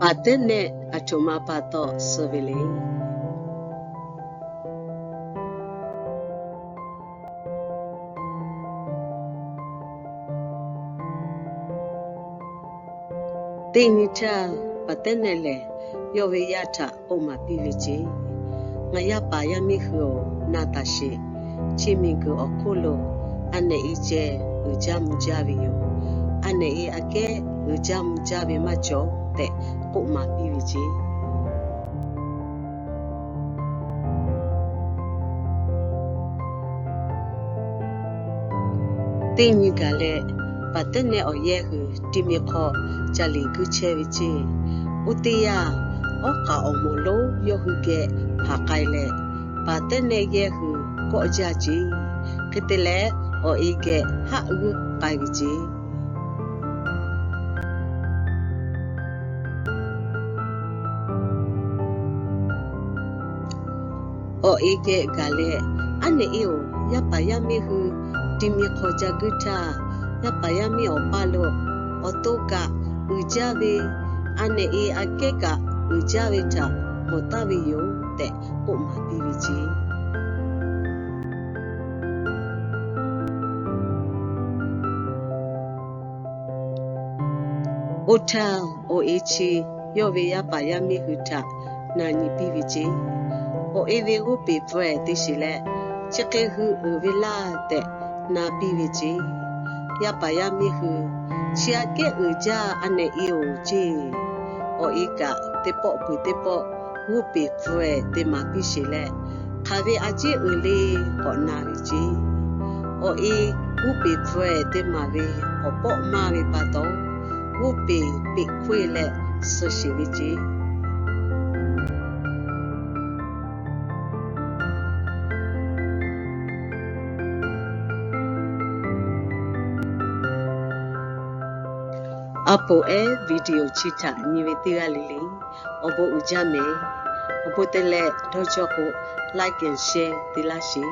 Paˍ teˇ nehˆ aˬ htoꞈ ma pa taw suh ve le. Teˇ nyi htaˇ, paˍ teˇ nehˆ lehˬ yawˇ ve yaˇ htaꞈ k'oˆ maˍ piˇ ve ceˇ, Ngaˬ yaˇ paˍ yaˇ miˇ hui-oˬ, na taˍ sheˍ. Chi miˬguiˬ awˬ hk'oˆ lo a nehˬ e ceh uiˍ jaˇ mvuh jaˇ ve yoˬ. A nehˬ e aꞈ kehˉ uiˍ jaˇ mvuh jaˇ ve maˇ cawˬ tehꞈ k'oˆ maˍ piˇ ve ceˇ. Teˇ nyi gaˬ leh, paˍ teˇ nehˆ awˬ yehˇ hui ti mi hk'aw ca liꞈ guiˇ chehˇ ve ceˇ. Oˇ teˇ yanˇ, awˉ k'aˍ awˬ moˍ lonˉ yawˇ hui geh hpanˍ k'ai leh, paˍ teˇ nehˆ yehˇ hui kawˆ jaˇ ceˇ. Hk'e te leh, awˬ e geh haˆ g'uiˇ k'ai ve ceˇ. Awˬ e geh gaˬ leh, A nehˬ e-oˬ, yaˇ paˍ yaˇ miˇ hui ti mi hk'aw ca guiˇ htaˇ, yaˇ paˍ yaˇ miˇ awˬ paˇ lo awˬ to kaꞈ uiˍ jaˇ ve, a nehˬ e aꞈ kehˉ kaꞈ uiˍ jaˇ ve htaꞈ mawˬ taˍ ve yoˬ tehꞈ k'oˆ maˍ piˇ ve ceˇ. Oˇ htaˇ, awˬ e chi yawˇ ve yaˇ paˍ yaˇ miˇ hui htaꞈ na nyi piˇ ve ceˇ. Awˬ e ve g'oˇ peˬ pfuhˇ-ehˍ te sheˍ leh, Chi hk'e hui uiˍ ve laˇ tehꞈ na piˇ ve ceˇ. Yaˇ paˍ yaˇ miˇ hui, Chi aꞈ kehˉ uiˍ jaˇ, a nehˬ e-oˬ, ceˇ. Awˬ e kaꞈ teˇ pawˆ peuˬ teˇ pawˆ g'oˇ peˬ pfuhˇ-ehˍ te maˍ piˇ sheˍ leh, hk'aˬ ve a ciˉ uiˍ le k'awꞈ na ve ceˇ. Awˬ e g'oˇ peˬ pfuhˇ-ehˍ te maˍ ve awˬ pawˆ maˇ ve pa taw, g'oˇ peˬ peꞈ hkoˇ e leh suh sheˍ ve ceˇ. A poˍ ehˉ video chi htaꞈ nyi ve teˇ g'aˇ le le, awˬ bon uiˍ jaˇ mehˍ. Awˬ bon te leh dawˇ jawˇ k'o, like and share te laˇ sheˍ.